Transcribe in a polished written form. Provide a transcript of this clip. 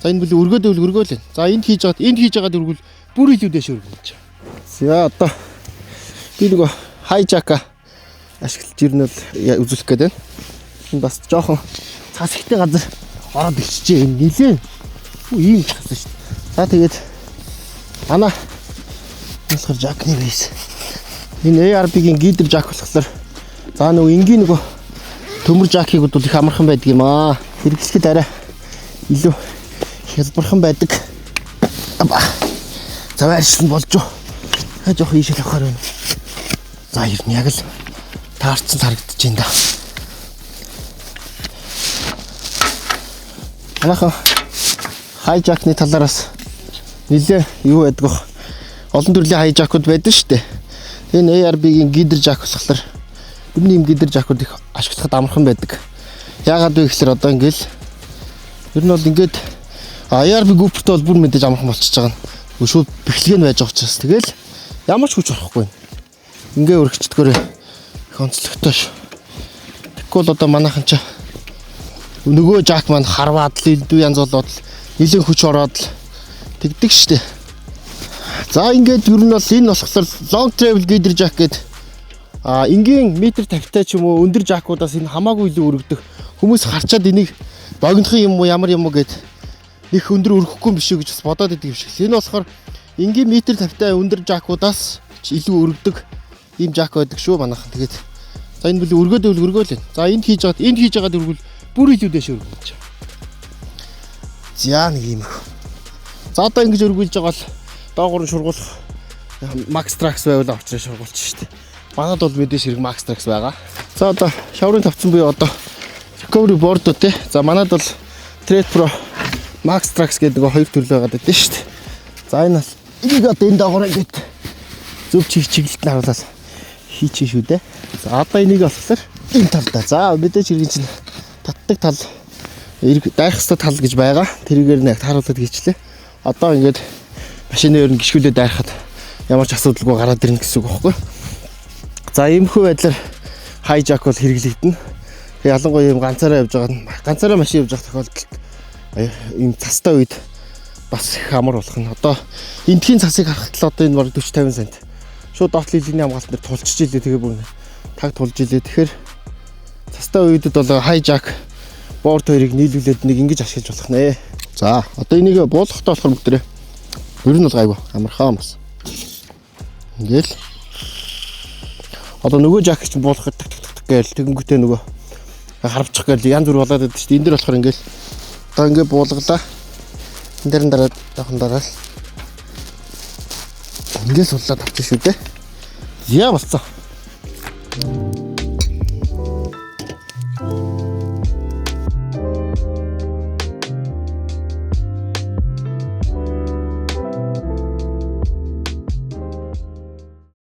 За, энэ бүлэг өргөөд үл өргөөл. За, энд хийж байгаад өргөл бүр илүү дэш өргөн гэж. За, одоо би нөгөө high jack ашиглаж ирнэ бол үзүүлэх гээд байна. Энэ бас жоохон цас ихтэй газар ороод ирчихээ. Энэ нилээ. Ийм часан шүү дээ. За, тэгээд ана болохоор jack ны base. Энэ ARB-гийн гидер jack болохоор за нөгөө энгийн нөгөө төмөр jack ыг бол их амархан байдаг юм аа. Хэрэглэхэд арай илүү хялбархан байдаг. Аба. За, байршил нь болж юу. Ха, жоох ийшэл авахар байна. За, ер нь яг л таарцсан харагдаж байна да. Манайхан high jack ны талаараас нилээ юу байдаг вэ? Олон төрлийн high jack ууд байдаг шүү дээ. Энэ ARB-гийн гидер jack болохоор ер нь ийм гидер jack ууд их ашиглахад амархан байдаг. Яагаад вэ гэхээр одоо ингээл ер нь бол ингээд ARB Cooper-тэй бол бүр мэдээж амархан болчихж байгаа нь. Шууд бэхлэг нь байж байгаа учраас тэгэл ямар ч хүч орохгүй. Ингээ өргөчдгөөрэй их онцлогтой шүү. Тэгэхгүй бол одоо манайхан ч нөгөө jack маань харваад л элдв янз болоод л нэлээд хүч ороод л тэгдэг штэ. За, ингээд ер нь бол энэ болохоор long travel gator jack гэдэг энгийн метр 50-тай ч юм уу өндөр jack уудаас энэ хамаагүй илүү өргөдөх. Хүмүүс харчаад энийг богинохын юм уу, ямар юм уу гэд их өндөр өргөхгүй юм биш үү гэж бас бодоод идэг юм шиг. Энэ болохоор энгийн метр 50-тай өндөр jack уудаас илүү өргөдөг ийм jack байдаг шүү манайхан. Тэгээд за, энэ бүлэг өргөөд үл өргөөл. За, энд хийж байгаад өргөл бүр илүү дэш өргөн гэж. За, нэг юм. За, одоо ингэж өргүүлж байгаа бол доогуур нь шургуулах Maxtrax байвал авчраа шургуулчих шүү дээ. Манад бол мэдээж хэрэг Maxtrax байгаа. За, одоо шаврын тавцан буюу одоо recovery board те. За, манад бол Tread Pro, Maxtrax гэдэг нөгөө хоёр төрөл байгаад байдсан шүү дээ. За, энэ бол энийг одоо энэ доогоор ингэж зөв чиг чиглэлд нь харуулаад хийчих шүү дээ. За, одоо энийг болохоор энэ талдаа. За, мэдээж хэрэг чинь татдаг тал, эрг дайрах хэвээр тал гэж байгаа. Тэрийгээр нэг тааруулаад хийчлээ. Одоо ингээд машины ер нь гიშгүүлээ дайрахад ямар ч асуудалгүй гараад ирнэ гэсэн үг байхгүй. За, иймэрхүү байдлаар high jack бол хэрэглэгдэнэ. Тэгээ ялангуяа ийм ганцаараа явж байгаа нь ганцаараа машин явж байгаа тохиолдолд ийм цастай үед бас их амар болох нь. Одоо эндхийн цасыг харахад л одоо энэ бараг 40 50 сент. Шууд доод лилийний хамгаалт дээр тулчж илээ, тэгээ бүр таг тулж илээ. Тэгэхээр цастай үедэд бол high jack board хоёрыг нийлүүлээд нэг ингэж ашиглаж болох нэ. За, одоо энийг буулгахтаа болохоор бүгдээрээ ер нь бол гайгүй амархан бас. Ингээл одоо нөгөө jack чинь буулгахад так так так так гээл тэгэнгүүтээ нөгөө харавчих гээл янз бүр болоод байдаг шүү дээ. Энэ дэр болохоор ингээл одоо ингээ буулгалаа. Энэ дээр нь дараа жоохон дараал. Ингээл суллаад авчих шүү дээ. Яа, болцсон.